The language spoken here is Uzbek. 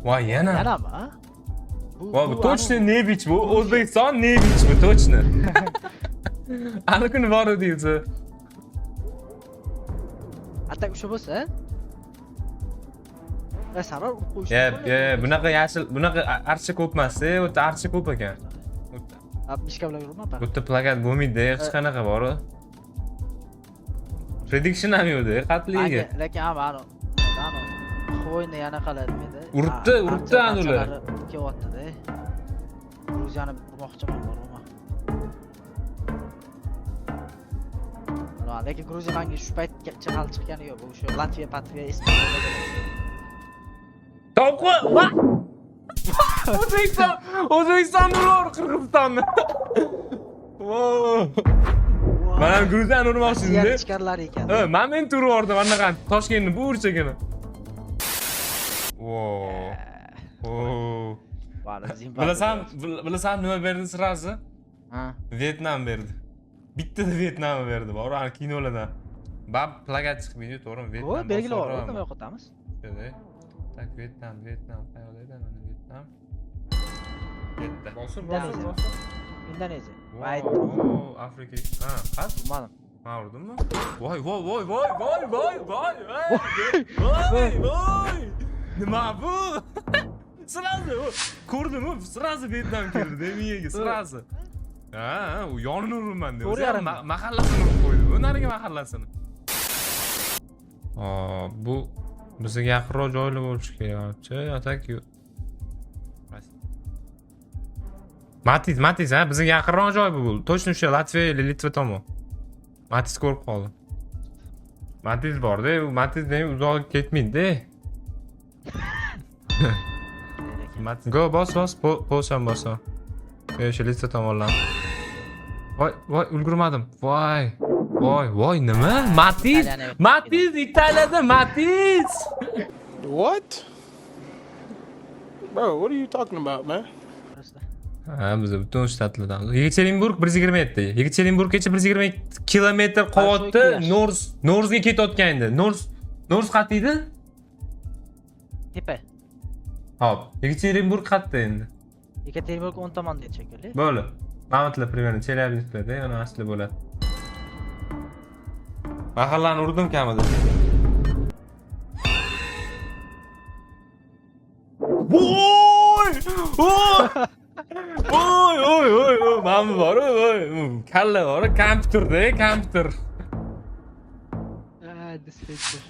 Voy, yana. Yanami? Voy, bu точно Nevich bu. O'zbekiston Nevich bu, точно. Ani kuni bor edi o'zi. Atak o'sha bo'lsa. Va Saror urib qo'yishi. Ye, ye, bunaqa yashil, bunaqa archa ko'p emas, u yerda archa ko'p ekan. Mishka bilan yurma. Bu yerda plakat bo'lmaydi, hech qanaqa bor. Prediction ham yo'qda, qatliga. Lekin ham ani, ani Xvoyni yana qiladi menda. Uribdi, uribdi ani ular. Kelyapti-da. Gruziyani urmoqchiman, bormi? Lekin Gruziya manga shu paytgacha hali chiqqani yo'q. Bu o'sha Latviya, Patviya, Estoniya. To'qi, va! O'zbekiston, O'zbekiston ular Qirg'izistonni. Wow. Man ham Gruziyani urmoqchi Rossiyani edim. ichkarilari ekan. Ha, man men turib yubordim anaqa Toshkentni bu burchagini. Wow. Oh. Zimbabwe. Bilasan, bilasan nima berdi sразу? Ha. Vyetnam berdi. Bittada Vyetnam berdi, bor, ana kinolardan. Bab plakat chiqib ketdi, to'g'rimi? Bu Vyetnam. belgilab olib, nima yo'qotamiz? Так, Vyetnam, Vyetnam, qayerda edi mana Vyetnam? Ketdi. Bosir, bosir, Indoneziya. bosir. Indoneziya. Voy, Wow, Afrika. Ha, qas? bilmadim. Man urdimmi? Voy, voy, voy, voy, voy, voy, voy, voy, voy, voy. Nima bu? Сразу ko'rdimmi? Сразу Vyetnam keldi miyaga, сразу. Ha, ha, u yonini uribman deb. To'g'ri yarim. Mahallasini urib qo'ydi. Bu narigi mahallasini. Bu bizga yaqinroq joylar bo'lishi kerak, manimcha. А так yo'q. Matiz, Matiz, ha, bizga yaqinroq joy bu. Точно o'sha Latviya или Litva tomon. Matiz ko'rib qoldim. Matiz borda, u Matiz demak uzoq ketmaydi-da. Matiz. Go, bos, bos, Polshani bosaman. O'sha Litva tomondan. Voy, voy, ulgurmadim. Voy. Voy, voy, nima? Matiz! Italiyani Matiz Italiyada Matiz! What? Bro, what are you talking about, man? Просто. Ha, biz butun shtatlardan. Yekaterinburg 127. Yekaterinburggacha 122 kilometr qolyapti. Большой. Nors, Norsga ketayotgan edi. Nors, Nors qayerda edi? Tepa. Hop, Yekaterinburg qayerda endi? Yekaterinburg o'ng tomonda edi shekilli. Bo'ldi. Mamatlar примерно Chelyabinskda, ana asli bo'ladi. Mahallani urdim kamida. Voy! Voy! Voy, voy, voy, voy, mana bu bor, voy, kalla bor, kompyuterda, kompyuter. Ha, dispenser.